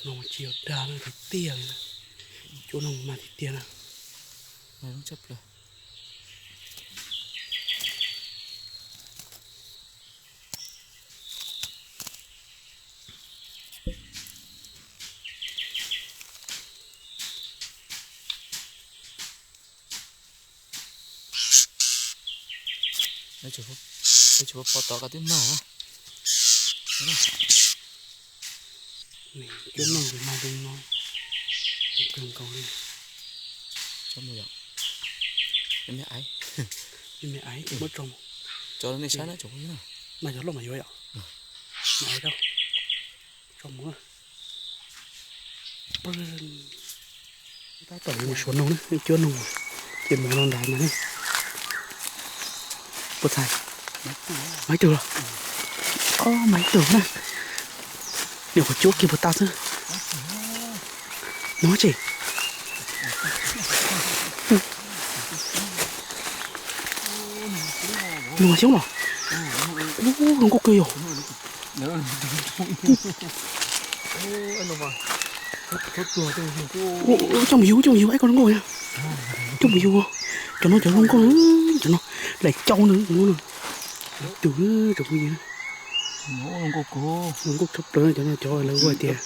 No mas tsis yog dag no tiag tiag li na. Cuab noog mas tiag tiag na. Peb tsis pub pov tod koj twb mag. Cuab noog mas zoo no kawg nkaus li. Tso mus yom. Me aiv, me aiv muab tso mus. Tso nej saib na, tso mus na. Mas yog loj mas yuav yom. Mas aiv rau. Tso mus. Tab tom yuav mus suav noog na, cuab noog ces mus no nrad mas ne. Puas txhais? Mas ib tug los? Ob, mas ib tug na. Niam qhuav cuab kiag puas tau xwb. No tsis. Noog xyoob los? Ub, zoo nkauj kawg yog. Coj mus yug, coj mus yug, ib co zoo nkauj. Coj mus yug, cov no cov zoo nkauj, cov no laim cau na, cov no. Tus tsoom phooj ywg, zoo nkauj tshaj plaws cov no, cov lawv ua tias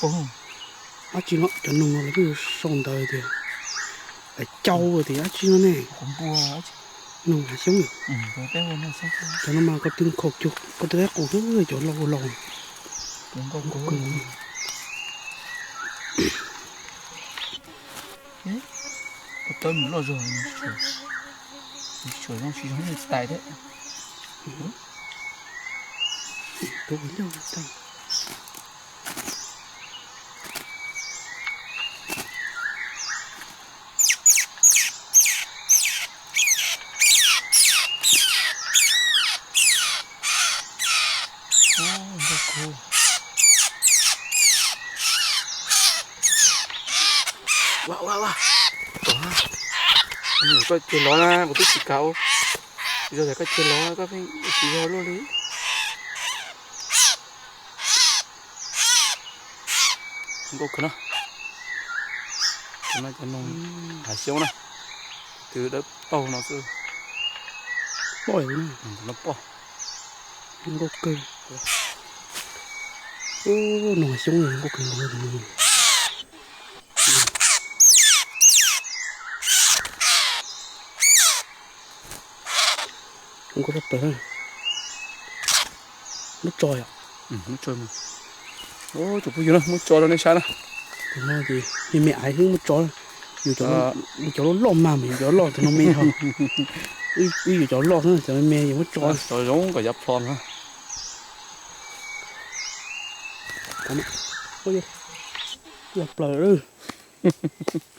dab tsi no, cov noog no lawv kuj yuav sau ntawv tias laim cau tias dab tsi no ne. Noog hav xyoob yom. Cov no mas ko tw nkhaus cug ko tw qaib qus xwb, cov laus laus. Ko taw mus loj zog, suav zoo tsis zoo tais thiab. Ua ua ua, koj cia lov na, kuv twb tsis kam ua. Yog tias koj cia lov koj pheej tsis yog luaj li. Nkauj kawg no. Cov no cov noog hav xyoob na. Tus dawb paug no xwb. Poj no poj. Nkauj kawg. Ub, no xyoob nkauj kawg nkaus. Nkauj tshaj plaws. Muab tso yom. Muab tso, tsoom phooj ywg na, muab tso rau nej saib na. Tus no ces me me aiv xwb, muab tso. Yus cov loj loj mas, mas yus cov loj tus no me dhau. Wb yus cov loj xwb, cov me me yus muab tso. Cov zoo kom yav plho na. Yav plawg lawm.